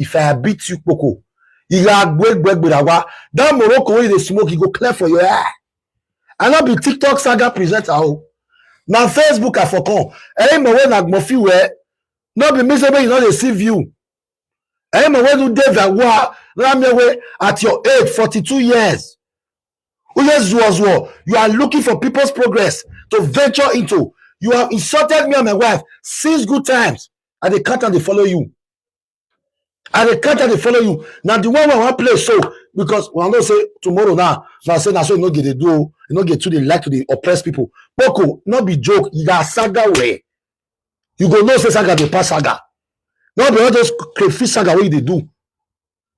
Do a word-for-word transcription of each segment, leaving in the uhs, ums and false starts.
If I beat you, Kpoko, you go agbo egbe egbe rawa. That Morocco wey you dey smoke, e go clear for your eye. I no be TikTok saga presenter o. Na Facebook I for come. Ẹ̀yin mọ̀ wey na gbọ̀n fi wẹ̀. No be me say make you no dey see view. Ẹ̀yin mọ̀ wey do dey that wa ram your way at your age, forty-two years. Uye zuo zuo. You are looking for people's progress to venture into. You have insulted me and my wife since good times. I dey count and dey follow you. I dey count and dey follow you. Na the one wey I wan play so, because I know say tomorrow now, na say na so you no get dey do o. You no get too dey like to dey oppress people. Kpoko, no be joke. You are saga way. You go know say saga dey pass saga. No be all those crayfish saga wey you dey do.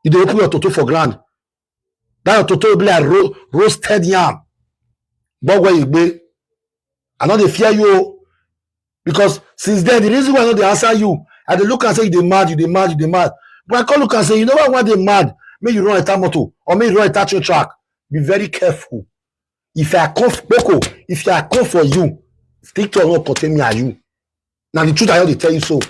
You dey open your toto for ground. That your toto be like ro roasted yam. But where you be? I no dey fear you o. Because since then, the reason why I no dey answer you, I dey look and say you dey mad, you dey mad, you dey mad. But I come look and say, you know why I dey mad? Make you run enter motor or make you run enter train track. Be very careful. If I come, Kpoko, if I come for you, TikTok no contain me and you. Na the truth I dey tell you so.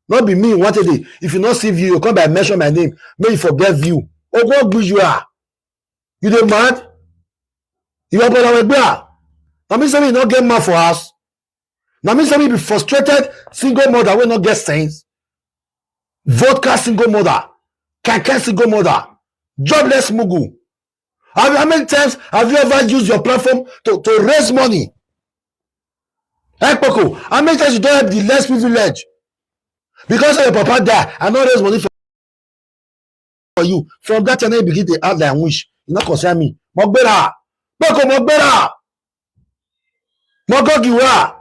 No be me wanted it. If you no see view, you come by mention my name. Make you forget view. Ogo you are. You dey mad? You are Bola Wegbia. Na me say me no get man for house. Na me say me be frustrated single mother wey no get sense. Vodka single mother. Keke single mother. Jobless mugu. Have, how many times have you ever used your platform to, to raise money? Hey, Kpoko, how many times you don help the less privileged? Because of your papa die, I no raise money for, for you. From that time, you begin to act like wish. You no concern me. Mo gbéra. Kpoko, mo gbéra. Mo go giwa.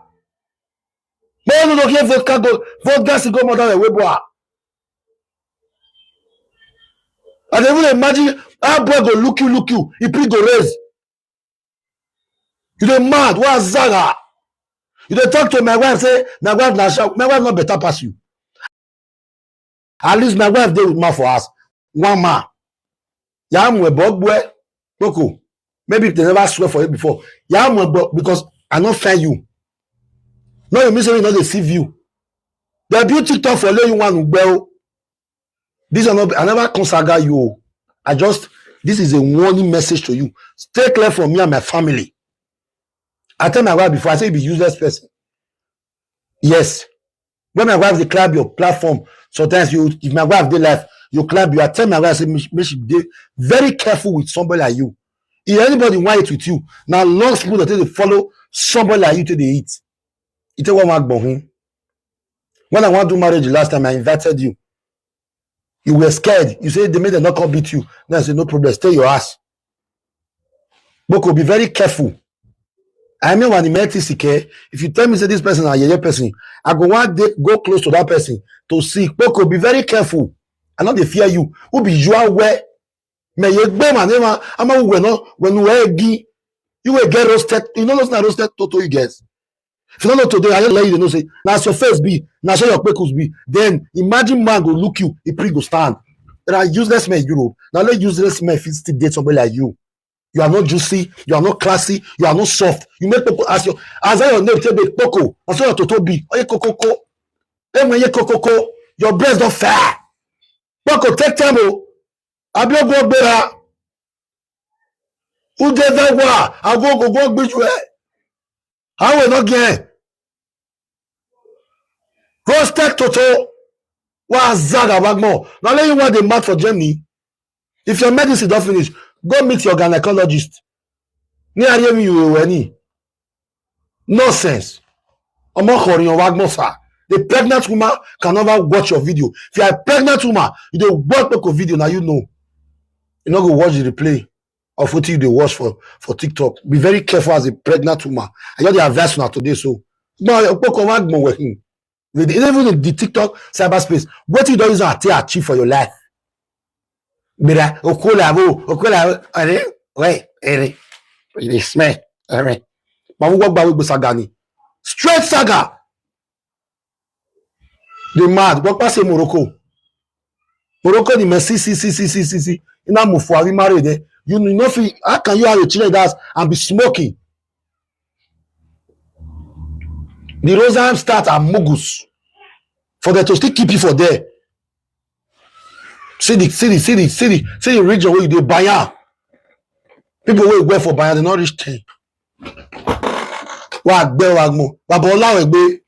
Mo no look here vodka go, vodka single mother wey boy. I dey even imagine how boy go look you, look you. He pick go raise. You dey mad? What zaga? You dey talk to my wife say my wife na sha, my wife no better pass you. At least my wife dey with man for house. One man. Ya mu ebo gbe Kpoko. Maybe they never swear for you before. Ya mu ebo because I no fair you. No, you mean say you no dey see view. The beauty talk for lay you one ugbe o. This one, I never come saga you o. I just, this is a warning message to you. Stay clear from me and my family. I tell my wife before, I say you be useless person. Yes. When my wife dey clap your platform, sometimes you, if my wife dey live, you clap, you, I tell my wife, say, make she, make she dey very careful with somebody like you. If anybody want it with you, na long spoon that they follow somebody like you to dey eat. You take one man gbon. When I want do marriage last time, I invited you. You were scared. You say they made them not come beat you. Then I say, no problem, stay your ass. Kpoko, be very careful. I mean, when the man is, if you tell me say this person a yeye person, I go one day go close to that person to see. Kpoko, be very careful. I no dey fear you. Who be you are where? Me ye gbe ma ne ma, ama we no, when we gi, you will get roasted. You know, not roasted toto you get. If you don't know today, I just let you know say, na so your face be, na so your kpekus be. Then imagine man go look you, he prick go stand. There are useless men in Europe. Now let useless men fit still date somebody like you. You are not juicy, you are not classy, you are not soft. You make people ask you, as your name take be Kpoko, na so your toto be. Oye kokoko. Hey, man, ye kokoko. Your breast don fair. Kpoko, take time o. Abi o go gbera. Who dey that wa? I go go go gbiju eh. How we no get? Roasted toto. Wa zaga bagmo. Now let you want the mat for Germany. If your medicine don't finish, go meet your gynecologist. Ni are you any? Nonsense. Omo kori on wagmo sa. The pregnant woman can never watch your video. If you are a pregnant woman, you dey watch Kpoko video, now you know. You no go watch the replay of what you dey watch for, for TikTok. Be very careful as a pregnant woman. I just dey advise una today so. No, Kpoko wagmo we him. With even in the TikTok cyberspace, what you don use am take achieve for your life? Gbera, okola wo, okola wo, are, we, ere. You dey smell, ere. Ma wo gba wo saga ni. Straight saga. The mad, what pass Morocco? Morocco, the Messi, see, see, see, see, see, see. Ina move for we married there. You know, nothing. How can you have a children that and be smoking? The Rosheim start and Mugus for them to still keep you for there. See the see the see the see the see the region where you dey buy am. People wey go for buy am, they not reach ten. Wa gbe wa gmo. Baba Ola we gbe.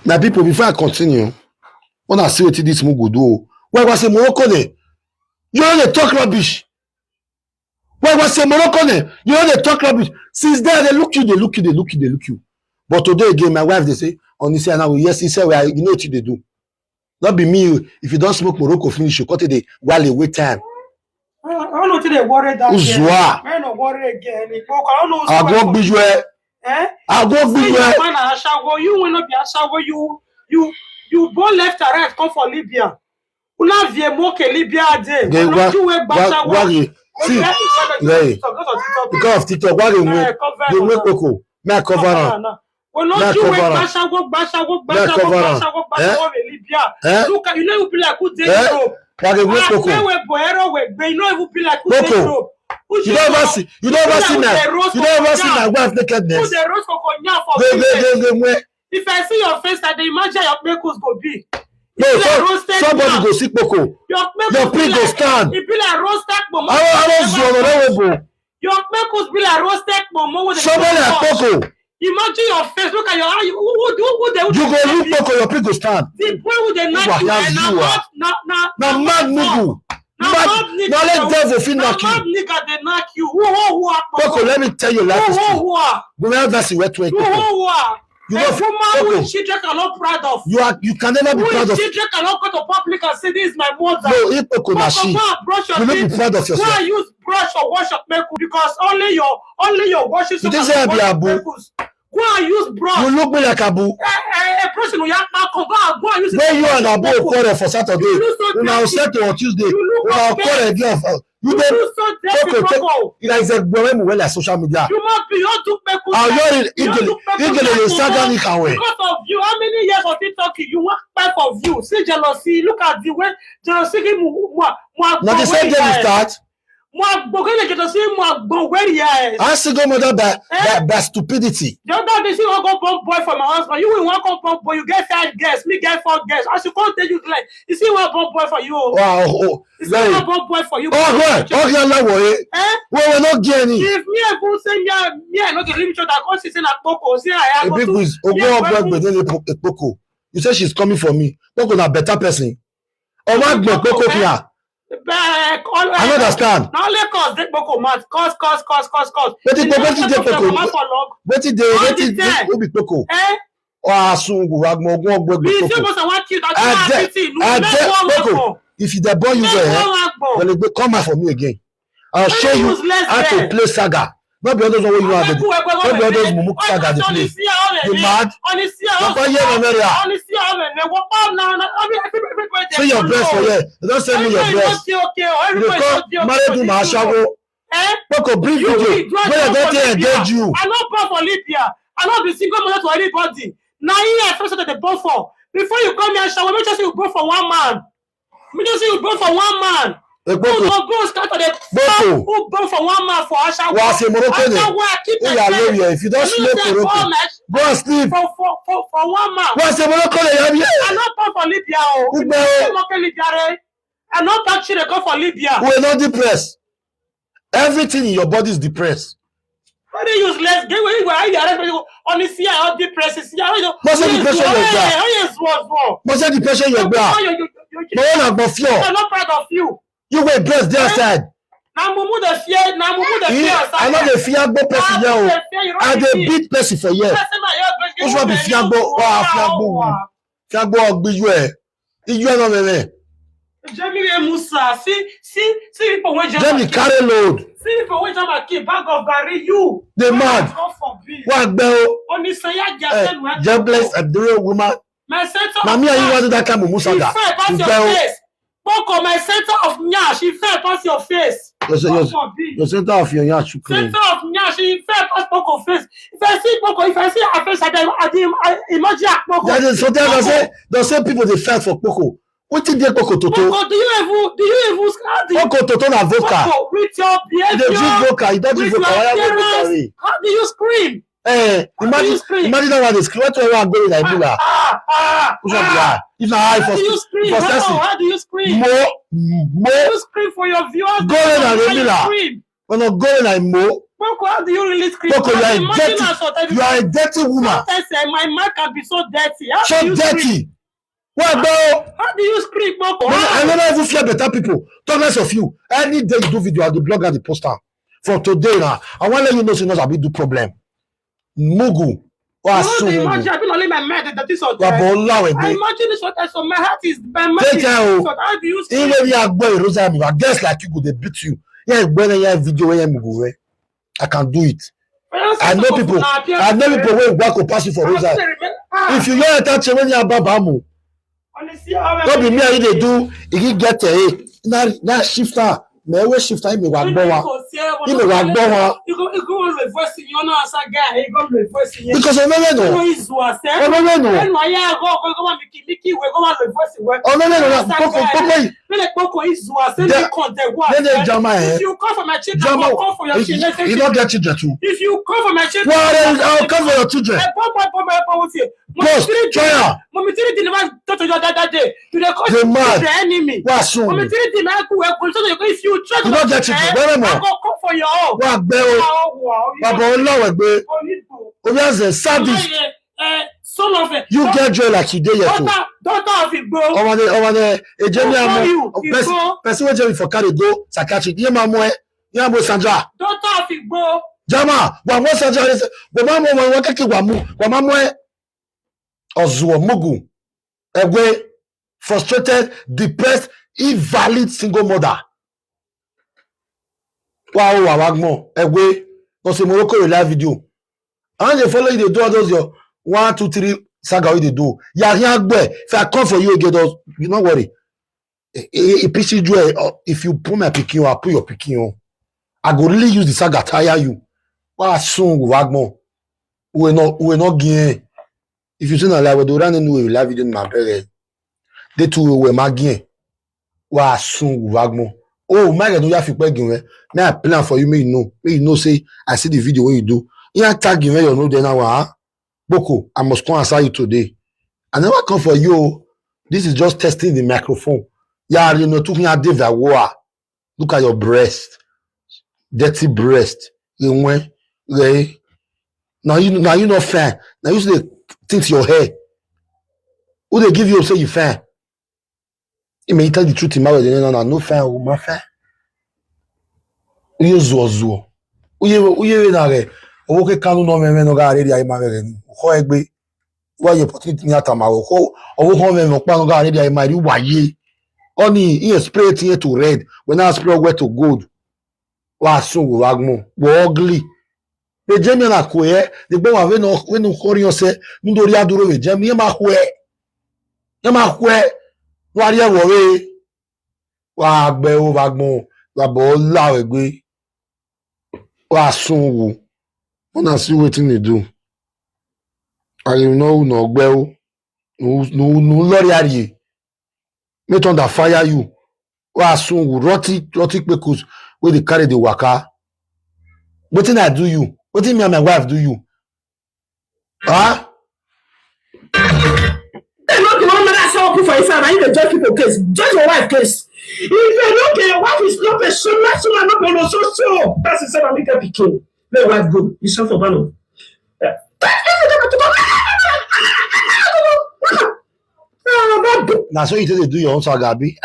My people, before I continue, when I see what this move go do, why was say Morocco there? You know they talk rubbish. Why was say Morocco there? You know they talk rubbish. Since there they look you, they look you, they look you, they look you. But today again, my wife they say, on this now, yes, he said, well, you know what they do. Not be me. If you don't smoke Morocco finish, you cut it while they wait time. I don't know till they worry that. Uzua. I don't worry again. I don't know. Agwo gbijwe. Eh? Agwo See, gbijwe. man, Ashawo, you will not be Ashawo. You, you, you go left and right, come for Libya. Una vie mo ke Libya de. Ge- Una wa- ju we wa- gba Ashawo. wa- See, Because of hey. TikTok, because of TikTok. Because of TikTok, why they Eh, wait? cover They am wait now. Coco. Me I cover Cover am. am now. We no Make ju I we cover gba am. Ashawo, gba Ashawo, gba Make I Ashawo, cover gba am. Ashawo, gba Eh? Ashawo in Libya. Eh? Look at, you know, you be like who dey Eh? Europe. Why they wait Ah, Coco? where we boy, hero we gbe, you know, even be like who dey Coco. Europe. Who You she don't ever know? see. You don't ever People see who my. dey roast You don't ever for see ground. my wife Who nakedness. dey roast for ground for Go go business? go go where? If I see your face, I dey imagine your kpekus go be. No, If I so, roasted somebody man, go see Coco. your kpekus Your be pig go like, stand. e be like roasted kpomo. I don't I don't Never zone touch. Honorable. Your kpekus be like roasted kpomo wey dey Somebody like touch. Coco. Imagine your face. Look at your eye. Who who do who dey who You dey go look you? Coco, your pig go stand. The boy who dey Who knack go you, harass eh, na you, ah? mad na na Na mad mad mugu. Na Mad. mad nigga. Na let devil fit Na knock you. Mad nigga dey knack you. Who who who akpo? Coco, let me tell you life Who who history. who are? Go now that's what to Who Coco. who who are? You A know, woman Coco, who is children are not proud of. you are you can never be Who proud is of. children cannot go to public and say this is my mother. No, if Coco na Coco, she, go and brush your you no teeth. be proud of Go yourself. And use brush or wash your make because only your only your washing You think soap say I and be wash Abu? Make. Go and use brush. You look me like Abu. Eh, eh, eh, brush no yak ma come go and go and use it. When you and Abu Make. quarrel for Saturday, You look so una dirty. Set on Tuesday. You look Una like quarrel again. You You dey look so dirty, Coco take Coco. Like the boy wey like social media. You must be your do make. Ayori igele igele dey saga ni kawe. Because of you, how many years of it talking? You want five of you. See jealousy. Look at the way jealousy give mu mu mu. Na the same day we start. Mu agbo gele jealousy mu agbo where he is. I still go mother by by, Eh? By stupidity. The other day, see one go born boy for my husband. You will want come born boy. You get five girls. Me get four girls. As you come tell you like, you see one born boy for you. Oh. Wow, oh, It's very. Not about boy for you. Oh, well, okay, Allah worry. Eh? Well, we're not getting. If me and you say me, and- me, I know the limit that come see say na koko, say I A go big to. wiz. Yeah, Ogo but- Ogbo Gbede Ekpoko. You say she's coming for me. Kpoko na better person. Ogo Ogbo Kpoko here. But all, I no understand. Now let cause they koko mad. Cause, cause, cause, cause, cause. Wetin You know wetin dey say your Kpoko? mama for long. Wetin dey All the wetin time. Wetin be Kpoko? Eh? Oh, asungu agmo Ogbo Ogbo We say Kpoko. must want you that I you dey- are pity. You I make dey one Kpoko. one. If you dey born you Make go ahead. one one. Well, come out for me again. I'll show you Useless how to girl. Play saga. Not be all those one wey you are. Abeg, who, who, who, Not be all those who, mumu who, saga dey who, play. see how You they- mad? Only see how Papa, hear my Maria. Only see how they- they walk out now, now, every- every- everybody dey See your follow. Breast for here. You don't send me your Everybody breast. Dey okay, oh, You dey everybody call dey okay, married oh, woman this ashawo. Eh? Kpoko, bring You video. will do Where it they for take Libya. Engage you. I no born for Libya. I no be single mother to anybody. Na here I first started to born for. Before you come here, Ashawo, make sure say you born for one man. Make sure say you born for one man. Who Ekpoko. go go scatter the Kpoko. Who born for one man for Ashawo? Wa se Morocco ne. Ashawo, I keep Who my ya friend. lori e? If you don't You know sleep say Morocco, all my go and sleep. for for for for one man. Wa se Morocco ne ya bi. I no born for Libya o. Igbe I o. no born for Libya. I no born children come for Libya. We are not depressed. Everything in your body is depressed. Very useless. Get where you are. You arrest me. Only see how depressed. See how you. What's the depression like that? Oh yes, was war. Mo say depression your bra. You you you you. Mo wan agbo fear. I'm not proud of you. You were blessed there side. Na mumu dey fear. Na mumu dey Eh, fear. I no dey fear agbo person here o. I dey beat person for here. Which one be fear agbo? Wa fear agbo. Fear agbo ogbi you eh. Iye no meme. Jamie Musa, see, see, see people wey jam Jamie and carry load. See people wey jam and kill bag of garri. You. Dey mad. God forbid. Wa gbe o. Only say ya Eh, get jobless and the real woman. My center. Na me and you wan do that kind of mumu saga. If I pass You your gbe o. Face, Kpoko, my center of nyash, if I pass your face. Your, your, God forbid. Your center of your nyash should clean. Center of nyash, if I pass Kpoko face. If I see Kpoko, if I see her face, I dey, I dey, I imagine Kpoko. That is sometimes I say, the same people dey fight for Kpoko. Wetin dey Kpoko Toto? Kpoko, do you even, do you even, how do you Kpoko Toto na vodka. Kpoko, with your You dey drink behavior, vodka, you don drink with your vodka. Why you go drink appearance, garri? How do you scream? Eh, How do imagine, you scream? Imagine that one dey scream. What do I go with Ebola? Ah, ah, Which one be ah. that? If na eye for, for sexy. How do you scream? Mo, mo. You scream for your viewers. Go on and Emila. When I go on, I mo. Kpoko, how do you really scream? Kpoko, you are a dirty, you are a dirty woman. Sometimes, eh, my mouth can be so dirty. How do you scream? So dirty. What about? How do you scream, Kpoko? I never even fear better people. Talk less of you. Any day you do video, I go blog and the poster. For today now, I want to let you know, say, no, I be do problem. Mugu. Wa sun. Imagine, I be only my mind that is all. Wa bo lawe. I imagine this one, so my heart is, my mind is. Take care, oh. So how do you scream? Even if you are going Rosa, I guess like you go, they beat you. Yeah, when I have video, when I move away, I can do it. I know people. I know people wey go pass you for Rosa. If you hear that, when you are Babamu, no be me and you dey do. If you get a, na, na shifter. Me we shifter, me wa gbọ́ wa. Me wa gbọ́ wa. You go, you go reverse in your, no answer guy. You go reverse in your. Because I never know. No is was. I never know. Then why you go, go, go, Miki, we go and reverse it. Oh, no, no, no, no. Kpoko, Kpoko. Then they come, they go. Then they jama, eh? If you come for my children, I go come for your children. You don't get children too. If you come for my children, well, I'll come for your children. Boss, try am. Mommy, three things never talk to you that, that day. You dey call the enemy. Wa sun. Mommy, three things, man, cool, well, cool. So if you try to, you don't get children. Very much. I go come for your own. Wa gbẹ o. Baba Ọlọ́wẹ̀ gbé. Obi as a sadist. Eh, son of a, you get joy like you dey here too. Daughter, daughter of Igbo. Ọmọ ni, ọmọ ni, ejemi amo. Person wey Jemi for carry go psychiatric. Ye ma mo e, ye ma mo Sandra. Daughter of Igbo. Jama, wa mo Sandra. Wa ma mo, wa keke wa mu, wa ma mo e. Ozuo, Mugu, Egwe, frustrated, depressed, invalid single mother. Wow, wow, wow, Egwe. No say Morocco, your live video. I dey follow you, dey do all those your one, two, three saga you dey do. Yari Agbe, if I come for you again, those, you no worry. E, e, e, P C J, uh, if you put my pikin, I put your pikin on. I go really use the saga tire you. Wa sun wa gbọn. We no, we no gin. If you say na lie, we do run anyway, we live video in my bere. They too we ma gin. Wa sun wa gbọn. Oh, my God, no, you have to pay gin. Me, I plan for you, me you know. Me you know say I see the video wey you do. You tag gin, you know, then I wa, Boko, I must come answer you today. I never come for you o. This is just testing the microphone. Ya, you know, took me a day that war. Look at your breast. Dirty breast. You went, right? Now you, now you not fine. Now you say things your hair. Who they give you say you fine? He may tell the truth in my way, no, no, no, no fine, oh, my fine. Uye zuo zuo. Uye, uye we na re. Owo ke kanu no me me no ga re ya ma re. Ho egbe. Wa ye opportunity ni atama wo. Ho, owo ho me no pa no ga re ya ma ri wa ye. Oni, he spray it here to red. When I spray wet to gold. Wa sun wa gbọn. Wa ugly. The Jemi na ko ye. The gbe wa we no, we no kori ose. Ndori aduro we Jemi, ye ma ko e. Ye ma ko e. Wa ri e wo we. Wa gbẹ o, wa gbọn, wa bọ la we gbe. Wa sun wo. Wanna see wetin they do. And you know, no gbẹ o. No, no, no lorry are you. Make thunder fire you. Wa sun wo. Rotty, rotty pekus wey dey carry the waka. Wetin I do you? Wetin me and my wife do you? Huh? They no dey want another show open for inside, and you dey judge people case. Judge your wife case. If you no get, your wife is not a show, not show, not be so show. That's the same, I get pikin. Let wife go. You show for Bano. Na so you take dey do your own saga, abi?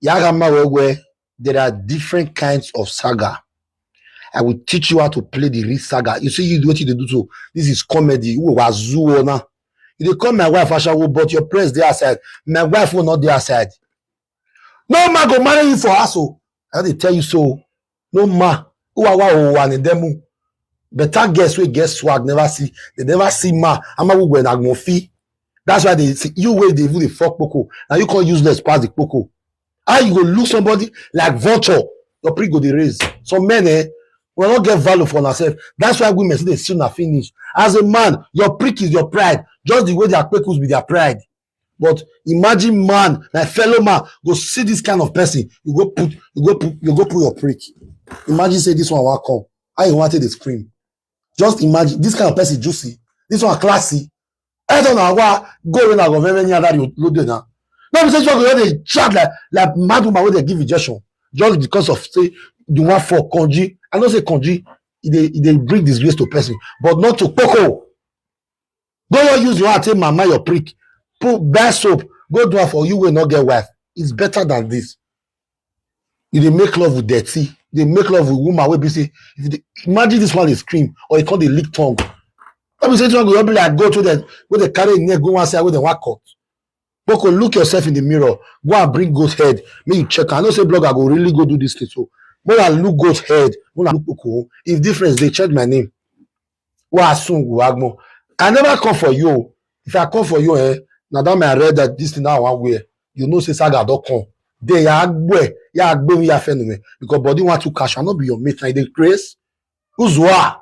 Yagama Wegwe, there are different kinds of saga. I will teach you how to play the real saga. You see, you do what you dey do so. This is comedy. You was zuona. You dey call my wife Ashawo, but your press dey outside. My wife will not dey outside. No man go marry you for house o. I dey tell you so. No man. Who are wa o wa ni demu. Better girls wey get swag never see. They never see ma. Ama wu gwe na gmo fi. That's why they see you wey dey even dey fuck kpoko. Now you come useless pass the kpoko. How you go look somebody like vulture? Your prick go dey raise. Some men, eh, we no get value for ourselves. That's why women still dey sue na finish. As a man, your prick is your pride. Just the way their kpekus be their pride. But imagine man, my fellow man, go see this kind of person. You go put, you go put, you go put your prick. Imagine say this one wan come. How you want to dey scream? Just imagine this kind of person juicy. This one classy. Head on our go away na go very near that you load there now. No be say you go dey chat like like mad woman wey dey give injection just because of say you wan for congee. I know say congee e dey e dey bring disgrace to person, but not to kpoko. Go your use your hand take mama your prick, put buy soap, go do am for you wey no get wife. It's better than this. You dey make love with dirty, dey make love with woman wey be say if you dey imagine this one dey scream or e come dey lick tongue. No be say this one go just be like goat wey dem wey dem carry im neck go one side wey dem wan cut. Kpoko, look yourself in the mirror, go and bring goat head make you check am. I know say blogger go really go do this thing, so make una look goat head, make una look kpoko. If difference dey, change my name. Wa soon go agbo. I never come for you. If I come for you, eh, na that my red that this thing now I wan wear. You know say saga don come. Dey ya agbo, ya agbo mi ya fenu me. Because body want to cash, I no be your mate. Na you dey craze. Uzua.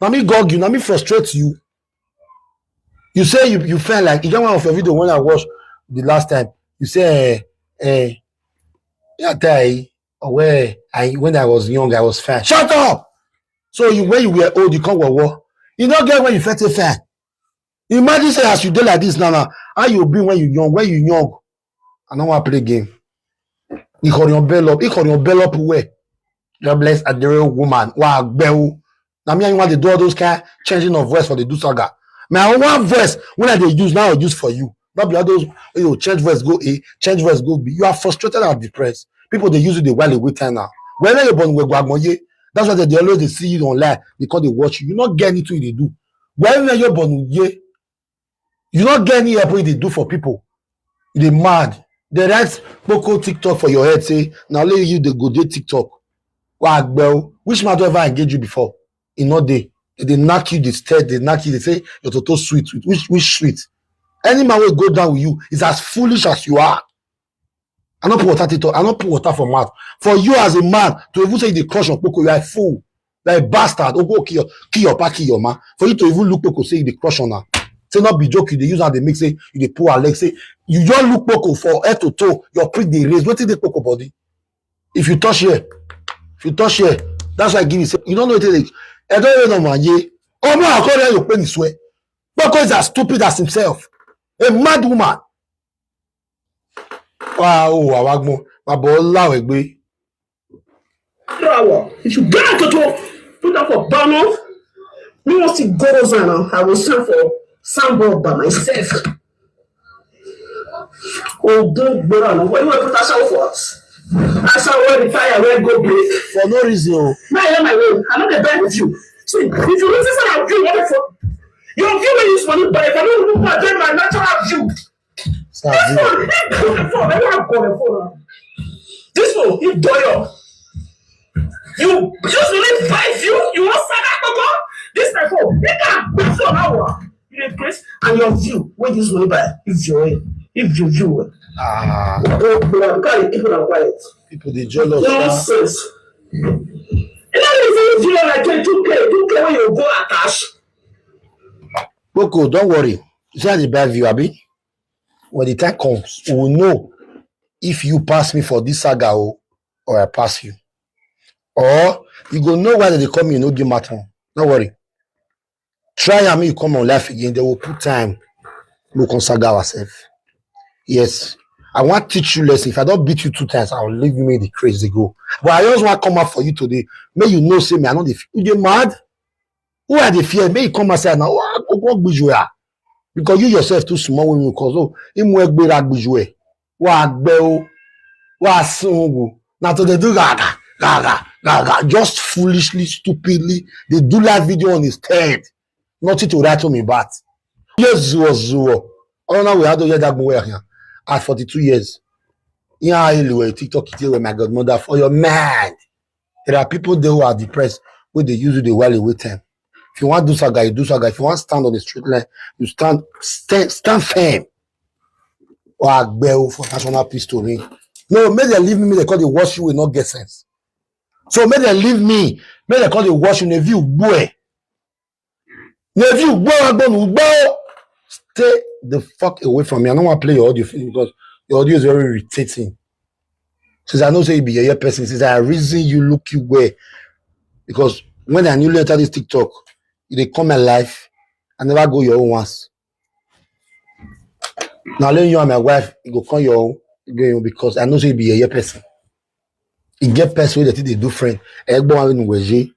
Na me gog you, na me frustrate you. You say you you feel like you get one of your video when I watched the last time. You say eh eh yeah tell I or where I when I was young I was fine. Shut up! So you when you were old you come war war. You no get when you felt fine. Imagine say as you dey like this now now, how you be when you young? When you young, I no wan play game. Ikorion bell up, Ikorion bell up where? Jobless Adere woman, wa gbeu. Na me and you want to do all those kind changing of voice for the do saga. My one voice when I dey use now I use for you. Not be all those you change voice go A, change voice go B. You are frustrated and depressed. People dey use you the while away time now. Wherever you born we gwagmoye, that's why they, they always dey see you online. They call they watch you. You not get anything they do. Wherever you born ye, you not get any help wey you dey do for people. You dey mad. They write kpoko TikTok for your head say na only you dey go dey TikTok. Wa gbeu. Which man don ever engage you before? E no dey. They dey knock you, they stare, they knock you, they say your toto sweet. Which which sweet? Any man wey go down with you is as foolish as you are. I no put water TikTok. I no put water for mouth. For you as a man to even say you dey crush on kpoko, you are a fool. You are a bastard. Ogo kill your kill your pa kill your ma. For you to even look kpoko say you dey crush on her. Say not be joke, you dey use her dey make say you dey pull her leg. Say you just look kpoko for head to toe, your prick dey raise. Wetin dey kpoko body? If you touch here, if you touch here, that's why I give you say you don't know wetin dey. I don't know no man ye. Omo akore you pain swear. Kpoko is as stupid as himself. A mad woman. Wa o wa wa gbon. Ma bo la we gbe. If you get a toto, put up for Bano. Me want to go Rosanna. I will stand for Sambo by myself. Ogun gbera no. Why you put us out for us? I saw where the fire where go break. For no reason o. Now I am my own. I know the bad with you. See, if you listen to our view, what for? Your view when you use money buy, if I don't look at them, my natural view. This one, this one, this one, this one, this one, you doyọ. You just only five you, you want saga koko. This my phone. They can put phone now. You dey craze and your view. When you use money buy, if you if you view well. Ah, Oh, bro, I'm kind of people are quiet. people dey jealous. sha. Nonsense. You know, you say you like two K, two K when you go attach. Kpoko, don't worry. You see how they buy view, abi? When the time comes, we will know if you pass me for this saga o, or I pass you. Or you go know why they call me, you know, give matter. Don't worry. Try and make you come on life again. They will put time. We can saga ourselves. Yes. I want teach you lesson. If I don't beat you two times, I'll leave you make the crazy go. But I just want to come out for you today. May you know, say me, I know the you dey mad. Who are the fear? May you come and say now. What what would you are? Because you yourself too small when you cause oh, him wey gbera gbiju e. Wa gbe o. Wa sun o. Na to dey do gaga gaga gaga just foolishly, stupidly. They do live video on his head. Nothing to write home about. Yes, zuo zuo. Oh, now we had to hear that boy here at forty-two years. Yeah, I will TikTok it with my godmother for your mind. There are people there who are depressed, where they use the while away time. If you want to do saga, you do saga. If you want to stand on the street line, you stand stand stand firm. Or agbeo for national peace to me. No, make them leave me, make they call the wash you will not get sense. So make them leave me, make they call the wash you, nephew boy. Nephew boy, stay the fuck away from me. I don't want to play your audio finish because your audio is very irritating. Since I know say you be a person, since I reason you look you well. Because when I newly enter this TikTok, you dey come my life, I never go your own once. Na only you and my wife, you go come your own, you go your own, because I know say you be a yeye person. You get person wey dey take dey do friend. Egbo wa nu weje.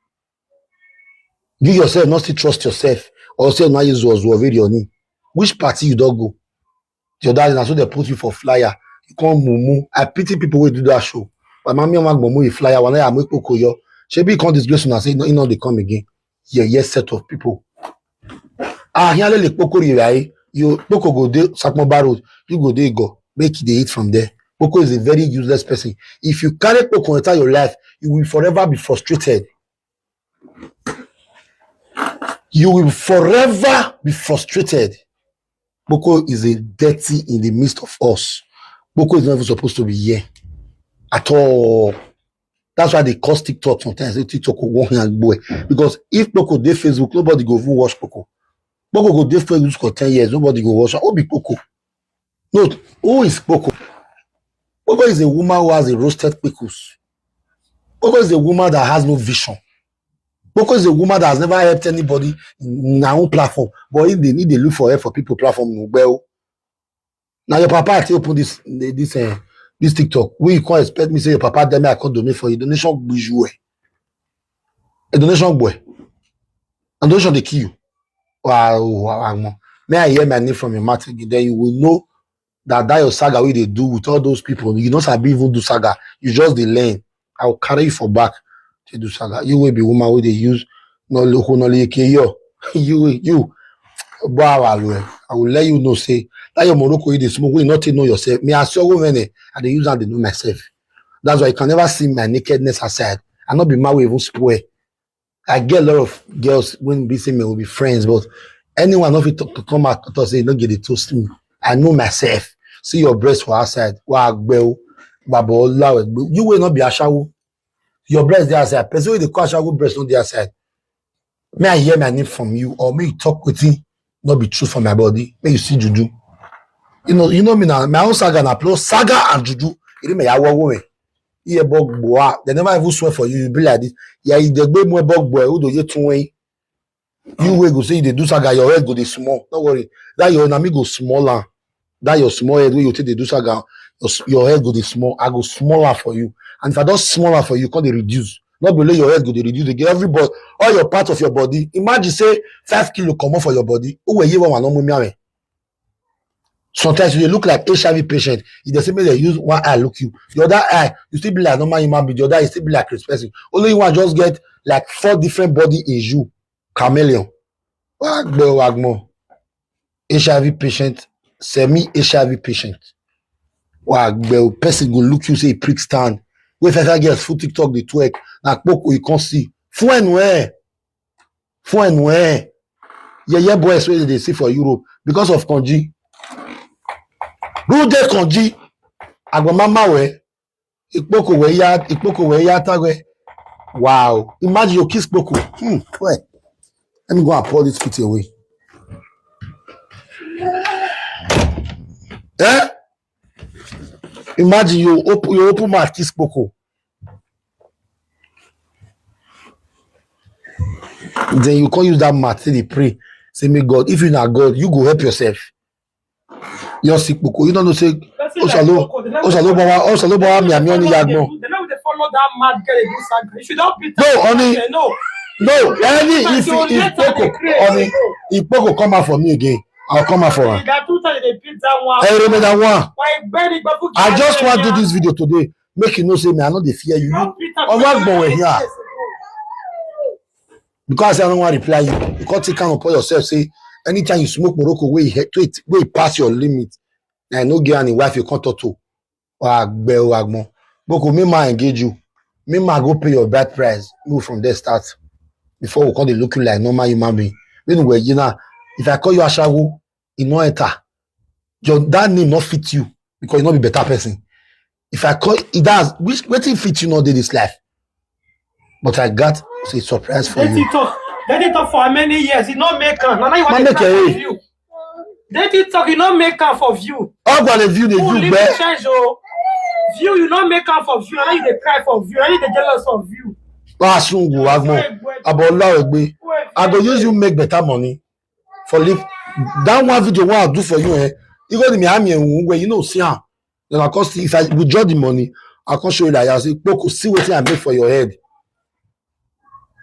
You yourself not still trust yourself. Or say na you zuo zuo video ni. Which party you don go? The other day, na so they put you for flyer. You come mumu. I pity people wey do that show. But my mama mumu a flyer. When I am Kpoko yo, shebi you come disgrace una say no, you know they come again. Yeah, yes, set of people. Ah, here le Kpoko ri right. You Kpoko go dey Sakmo Bar Road. You go dey go. Make they eat from there. Kpoko is a very useless person. If you carry Kpoko enter your life, you will forever be frustrated. You will forever be frustrated. Kpoko is a dirty in the midst of us. Kpoko is not even supposed to be here at all. That's why they cause TikTok sometimes. Say TikTok go one hand boy. Because if Kpoko dey Facebook, nobody go even watch Kpoko. Kpoko go dey Facebook for ten years, nobody go watch am. Who be Kpoko? No, who is Kpoko? Kpoko is a woman who has a roasted pickles. Kpoko is a woman that has no vision. Kpoko is a woman that has never helped anybody in her own platform. But if they need, they look for help for people platform, no well. Now your papa take open this this uh, this TikTok. Wey you come expect me say your papa dem I come donate for you? Donation gbiju eh. A donation boy. And donation dey kill you. Wow, wow, wow, wow. May I hear my name from your mouth again? Then you will know that that your saga wey you dey do with all those people, you no sabi even do saga. You just dey learn. I will carry you for back to do saga. You wey be woman wey dey use no loko no leke yo. You you. But I will, I will let you know say that your Morocco you dey smoke, wey you not know yourself. Me I sure women eh, I dey use am dey know myself. That's why you can never see my nakedness aside. I no be man wey even spoil. I get a lot of girls wey be say me will be friends, but anyone no fit talk, come out talk say no get dey toast me. I know myself. See your breast for outside. Wa gbe o, baba olawe gbe. You wey no be ashawo. Your breast dey outside. Person wey dey call ashawo breast no dey outside. May I hear my name from you, or may you talk wetin no be true for my body. May you see juju. You know, you know me now. My own saga na plus saga and juju. You know me, I walk away. Iye bog boa. They never even swear for you. You be like this. Yeah, you dey gbe mo bog boy. Who do you tun way? You wey go say you dey do saga, your head go dey small. Don't worry. That your enemy go small am. That your small head wey you take dey do saga, your, s- your head go dey small. I go small am for you. And if I don small am for you, come dey reduce. Not below your head go dey reduce again. Everybody, all your part of your body. Imagine say five kilo comot for your body. Who were you when no mummy? Sometimes you dey look like H I V patient. If they say make they use one eye look you, the other eye you still be like normal human being. The other eye you still be like Chris person. Only you one just get like four different body in you. Chameleon. Wagbo wagmo. H I V patient, semi H I V patient. Wagbo person go look you say prick stand. Wey five girls full TikTok dey twerk. Na Kpoko you come see. Fun eh. Fun eh. Yeah, yeah, boys wey dey see for Europe because of Konji. Who dey Konji? Agbamama we. Ikpoko we ya, Ikpoko we ya tagwe. Wow. Imagine you kiss Kpoko. Hmm. Well, let me go and pour this pity away. Eh? Imagine you open you open mouth kiss Kpoko. Then you come use that mat say dey pray. Say, may God, if you na God, you go help yourself. You see Kpoko, you don't know say Person like Osalo, Kpoko, they never Osalo follow Bawa, Osalo Bawa, Miami on Yagmo. They know they follow that mad girl in this saga. If you don't beat No, that honey, man, no. No, any If if you if let her Kpoko, dey craze, honey, no. If Kpoko come out for me again, I'll come out for her. That two times they beat that one. I remember that one. Why bury Babu I just Kiyama want to do now? This video today. Make you know say me, I know they fear you. Don't beat her Omo because Agbo were you here. Because I don't want to reply you. You can't take account for yourself. Say anytime you smoke Morocco, where you wait, where you pass your limit. I know get any wife you can't talk to. Agbe o Agbon. Boko, me ma engage you. Me ma go pay your bride price. Move from there start. Before we come dey look you like normal human being. When we you know, if I call you Ashawo, you no enter. Your that name not fit you because you not be better person. If I call it does which wetin fit you not do this life. But I got a surprise for Let you. It talk. Let it talk for how many years? It not make am. Now you Ma want make to talk for eh. You. Let it talk. You not make am for view. How about the view they Who do live bad? In church oh? View you not make am for view. Now you dey cry for view. Now you dey jealous of view. Pass on go Agbon. Abo Olaregbe. I go use you make better money for live. That one video one I do for you eh. You go to me, I'm here, where you know, see, ah. Then I come see, if I withdraw the money, I come show you that I say, Poco, see what I make for your head.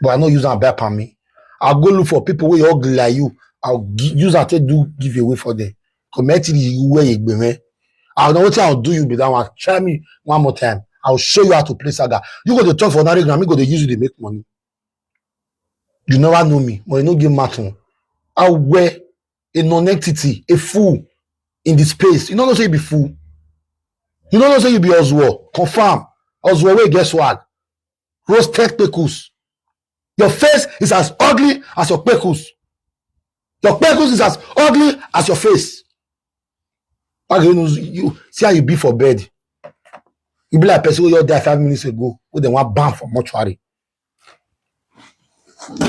But I no use am buy palm me. I'll go look for people wey ugly like you. I'll gi- use am take do giveaway for them. Community you wear a man. I know what I'll do you be that one. Try me one more time. I'll show you how to play saga. You go to talk for another ground, me go to use you to make money. You never know me, but you no give matter. I wear a non-entity, a fool in the space. You don't know say you be fool. You don't know say you be Oswald. Confirm. Oswald, wey get swag. Roasted pickles. Your face is as ugly as your pickles. Your pickles is as ugly as your face. Why you know you see how you be for bed? You be like person wey just die five minutes ago, wey dem wan ban for mortuary.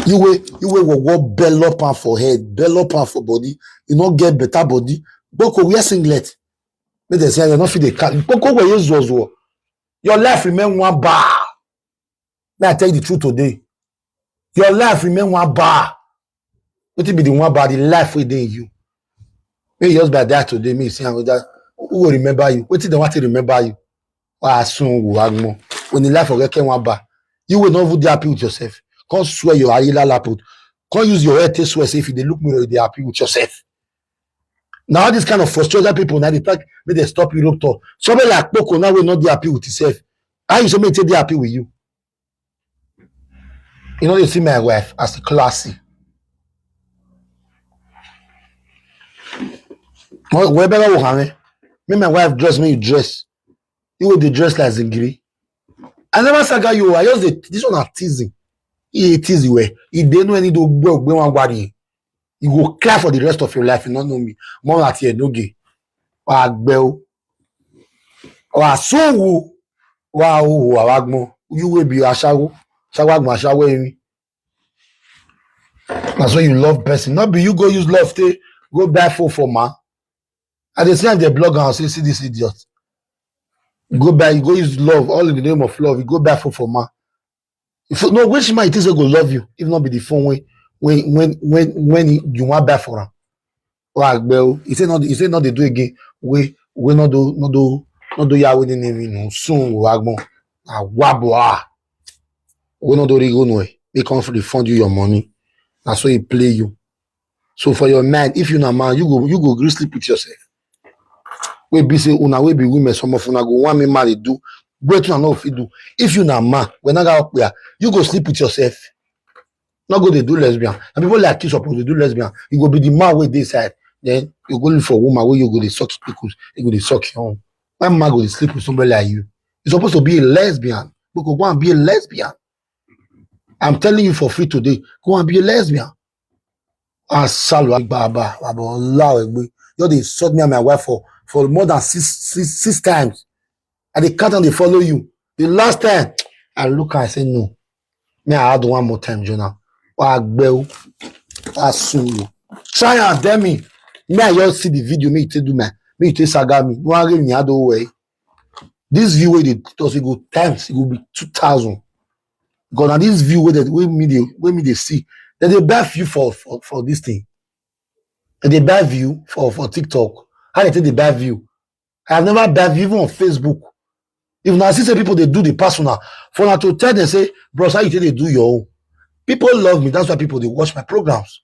You wey you wey go go bell up am for head, bell up am for body. You no get better body. Boko wear singlet. Make dem say you no fit dey carry. Boko go use zuozuo. Your life remain one bar. May I tell you the truth today? Your life remain one bar. Wetin be the one bar? The life wey dey in you. May you just by die today. May you see another. Who will remember you? Wetin dem want to remember you? Why soon will Agmo? When the life of Reke one bar, you will not even dey happy with yourself. Can't swear your ayila laput. Can't use your head to swear. Say if you dey look mirror, you dey happy with yourself. Now all this kind of frustrated people now they talk, make they stop Europe tour. Somebody like Poco now will not be happy with himself. How you say make they happy with you? You know they see my wife as a classy. Where better work, me? Me, my wife dress me, you dress. You will dey dress like zingiri. I never saga you. I just dey, this one are teasing. He dey tease you. Eh? He dey know any do gbẹ ogbe wan gbari. You go cry for the rest of your life. You no know me. More at here no gay. Wa gbẹ o. Wa so wo. Wa o wa wa gbọn. You will be ashawo. Ashawo agbọn ashawo emi. Na so you love person. Not be you go use love take go buy phone for man. I dey see am dey blog am say see this idiot. Go buy, you go use love all in the name of love. You go buy phone for man. If no which man it is go love you if not be the phone when when when when when you want buy for am. Wa gbẹ o. He say not he say not dey do again. We we not do not do not do ya with the name you know soon wa gbọn. Na wa bo ah. We not do rigo no. He come refund you your money. Na so he play you. So for your mind, if you na man, you go you go gree sleep with yourself. Wey be say una wey be women, some of una go want me marry do wetin I no fit do. If you na man, when I got up there, you go sleep with yourself. Not go dey do lesbian. And people like you suppose dey do lesbian. You go be the man wey dey side. Then you go look for woman wey you go dey suck pickles. You go dey suck your own. Why man go dey sleep with somebody like you? You're supposed to be a lesbian. You go go and be a lesbian. I'm telling you for free today. Go and be a lesbian. Asalo agbaba abo lawe gbe. You dey insult me and my wife for for more than six six six times. I dey count and dey follow you. The last time I look and I say no. Me I add one more time, Jonah. Wa gbẹ o. Wa sun you. Try and tell me. Me I just see the video. Me you take do my. Me you take saga me. No one give me add away. This view wey dey just go times it go be two thousand. Because na this view wey dey wey me dey wey me dey see, dem dey buy view for for for this thing. Dem dey buy view for for TikTok. How dem take dey buy view? I have never buy view even on Facebook. If na see say people dey do the personal, for na to tell them say, bros, how you take dey do your own? People love me, that's why people dey watch my programs.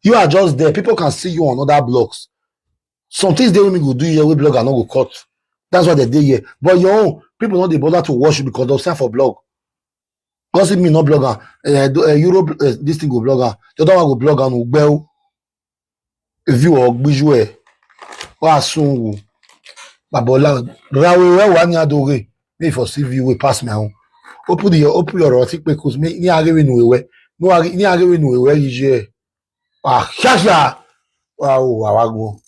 You are just there. People can see you on other blogs. Some things dey wey me go do here wey blogger no go cut. That's why they dey here. But your own, people no dey bother to watch you because dem sign for blog. Gossip me no blogger. Uh, do, uh, Europe, uh, this thing go blogger. The other one go blogger no gbẹ o. If you or gbiju eh, wa sun wo. Babola, rawe we wa ni adore. Me for see view wey pass my own. Open the open your roti pe cause me ni arewe no we. No are ni arewe no we yije. Ah, kíákíá. Wow, wow, wow, wow.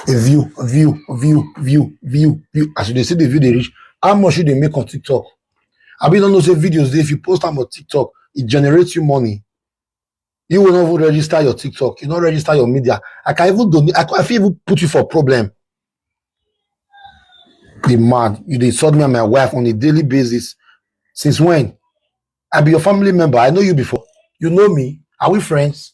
A view, a view, a view, view, view, view. As you dey see the view dey reach, how much you dey make on TikTok? I be don't know say videos dey if you post am on TikTok, it generates you money. You will not even register your TikTok. You not register your media. I can even donate. I, can, I fit even put you for problem. The man, you dey insult me and my wife on a daily basis. Since when? I be your family member. I know you before. You know me. Are we friends?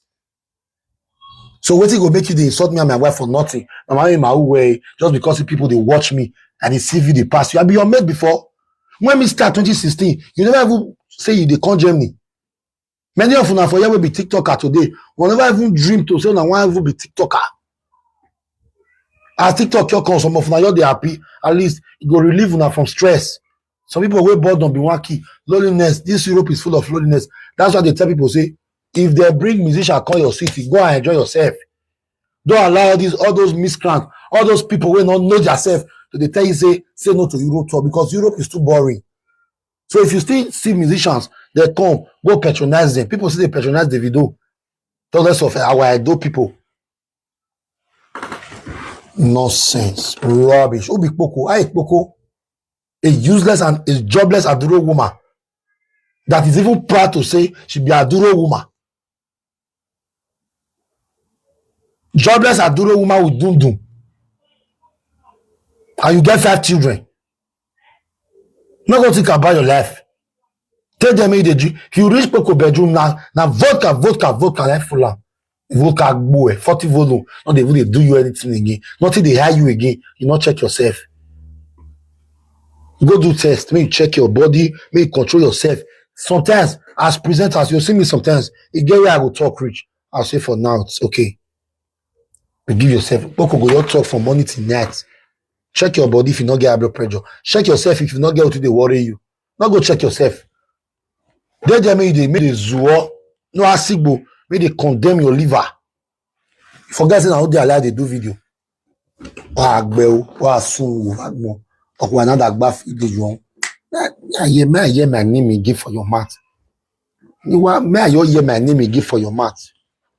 So wetin go make you dey insult me and my wife for nothing? My mama in my own way, just because people dey watch me and they see you dey pass you. I be your mate before. When me start twenty sixteen, you never even say you dey come Germany. Many of una for here will be TikToker today. We never even dream to say una wan even be TikToker. As TikTok your come, some of una you dey happy. At least it go relieve una from stress. Some people wey boredom be one key. Loneliness. This Europe is full of loneliness. That's why they tell people say, if they bring musician come your city, go and enjoy yourself. Don't allow these all those miscreants, all those people wey no know themselves to dey tell you say say no to Europe tour because Europe is too boring. So if you still see musicians, they come go patronize them. People say they patronize Davido. Talk less of our Edo people. Nonsense, rubbish. Who be Kpoko? I Kpoko, a useless and a jobless Aduro woman that is even proud to say she be Aduro woman. Jobless Aduro woman with dum dum. And you get five children. No go think about your life. Tell them if they if you reach Kpoko bedroom now, now vodka, vodka, vodka, like full am. Vodka boy, forty volume, not even they do you anything again. Nothing they hire you again. You not check yourself. Go do test, make you check your body, make you control yourself. Sometimes, as presenters, you see me sometimes, you get where I go talk reach. I'll say for now, it's okay. You give yourself, Kpoko go your talk from morning till night. Check your body if you not get high blood pressure. Check yourself if you not get what they worry you. Not go check yourself. They tell me they make the zuo, no asigbo, make they condemn your liver. Forget say na who dey alive dey do video. Wa gbe o, wa sun wo, wa gbon. Okwa na da gba fi de yo. Me I hear, me I hear my name again for your mouth. You want me I hear my name again for your mouth.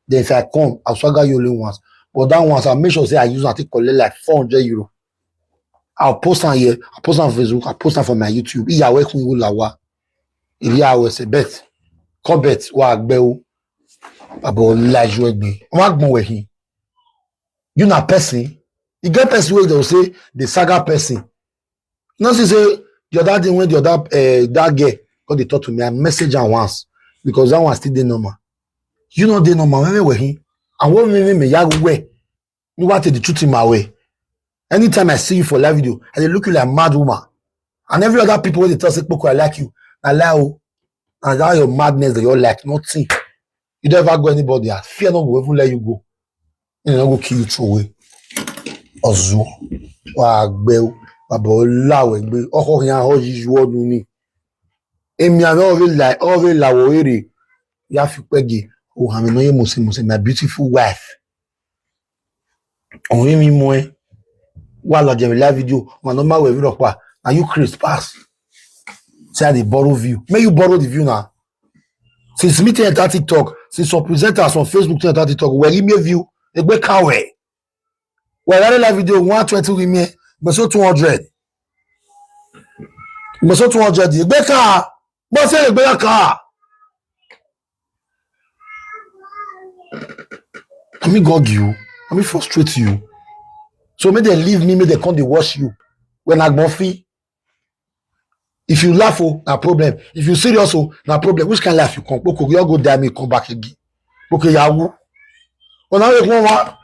Then if I come, I'll swagger you only once. But that once, I'll make sure say I use and take collect like four hundred euro. I'll post on here, I'll post on Facebook, I'll post on for my YouTube. Iya we kun wo lawa. Ili awe se bet. Come bet, wa gbe o. Abo laju egbe. Wa gbon we hin. You na person. You get person wey dey say the saga person. No see say the other day when the other uh, that girl come dey talk to me, I message her once because that one still dey normal. You no dey normal. When we were him, and what me me ya where you want the truth in my way. Anytime I see you for live video, I dey look you like mad woman. And every other people wey dey tell say Kpoko I like you, I lie o. And that your madness that you like nothing. You don't ever go anybody out. Fear no go even let you go. You no go kill you throw away. Ozu. Wa gbe o. Baba olawe gbe. Oko yan ho yi ju odun ni. Emi ave ove la ove la wo ere. Ya fi pege. O ha mi no ye mose mose, my beautiful wife. Only me more. Wa la jẹ live video. Ma no ma we video pa. Na you create pass. Say I dey borrow view. May you borrow the view now. Since me take enter TikTok, since some presenters on Facebook take enter TikTok, we give me a view. Egbe kawe. We run live video one twenty with me. But so two hundred. But so two hundred. Egbe ka. But say egbe ka. Let me gog you. Let me frustrate you. So make they leave me, make they come they watch you. When I go fee, if you laugh, oh, na problem. If you serious, oh, na problem. Which kind of life you come? Okay, you go die, me come back again. Okay, Yahoo. Well, now you want what?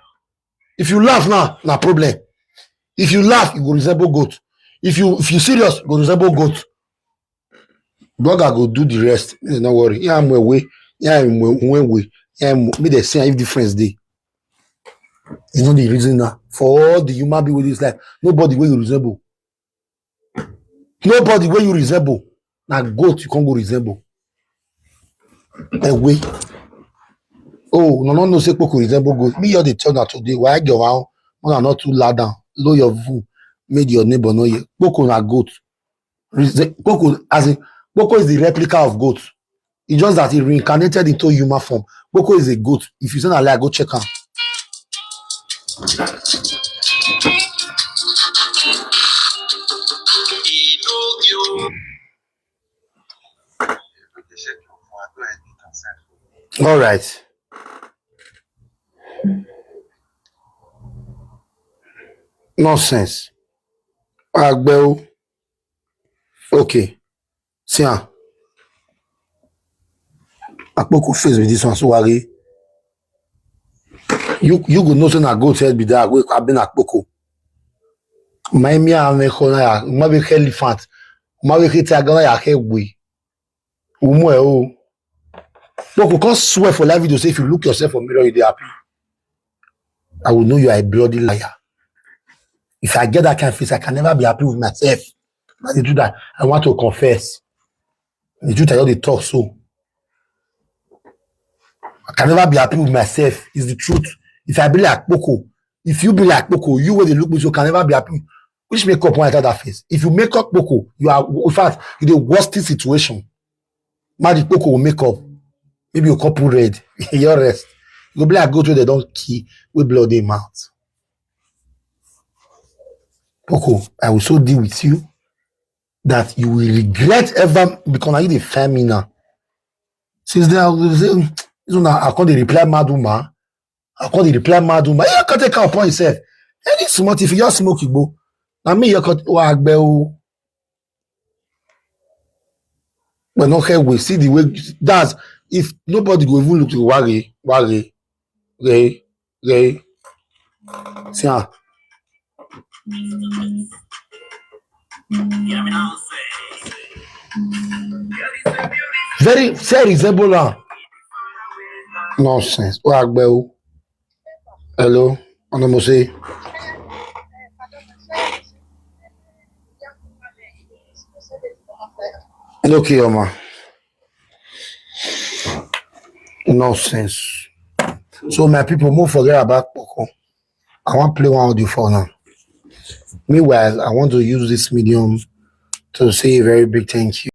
If you laugh now, na problem. If you laugh, you go resemble goat. If you if you serious, you go resemble goat. Blogger go do the rest. Eh, no worry. Yeah, I'm away. Yeah, I'm away. Yeah, I'm, me they see if difference day. You know the reason now. For all the human being with this life, nobody wey you resemble. Nobody wey you resemble. Na goat you can't go resemble. Away. Oh, no, no, no, say Kpoko resemble goat. Me, you dey tell that today. Why get one? One are not too loud down. Low your view. Make your neighbor know you. Kpoko na goat. Rese- Kpoko, as in, Kpoko is the replica of goat. It's just that he reincarnated into human form. Kpoko is a goat. If you say na lie, go check am. All right. Nonsense. Agbeo. Okay. See am. Akpoko face with this one. So worry. You you go know say na goat head be that wey abi na kpoko. My me and me kona ya, ma be elephant. Ma be kete agana ya ke we. Umo e o. Kpoko, come swear for live video say if you look yourself for mirror, you dey happy. I will know you are a bloody liar. If I get that kind of face, I can never be happy with myself. I dey do that. I want to confess. The truth I just dey talk so. I can never be happy with myself. It's the truth. If I be like kpoko, if you be like kpoko, you wey dey look me so can never be happy. Which makeup wan enter that face? If you make up kpoko, you are, in fact, you dey worst situation. Magic kpoko will make up. Maybe you couple red. Your rest. You go be like goat wey dem don kill, wey blood dey mouth. Kpoko, I will so deal with you that you will regret ever because now you dey find me now. Since then, I will say, "Hmm, this one, I come dey reply mad woman. I come dey reply mad woman." You can take am upon yourself. Any small thing, if you just smoke igbo, na me you can wa agbe o. But no care, we see the way that's if nobody go even look to worry, worry, re, re. See ah. Very, very Ebola. Nonsense. Wa agbe o. Hello. Ono mo say. Okay, Oma. Nonsense. So my people, mo forget about kpoko. I wan play one audio for now. Meanwhile, I want to use this medium to say a very big thank you.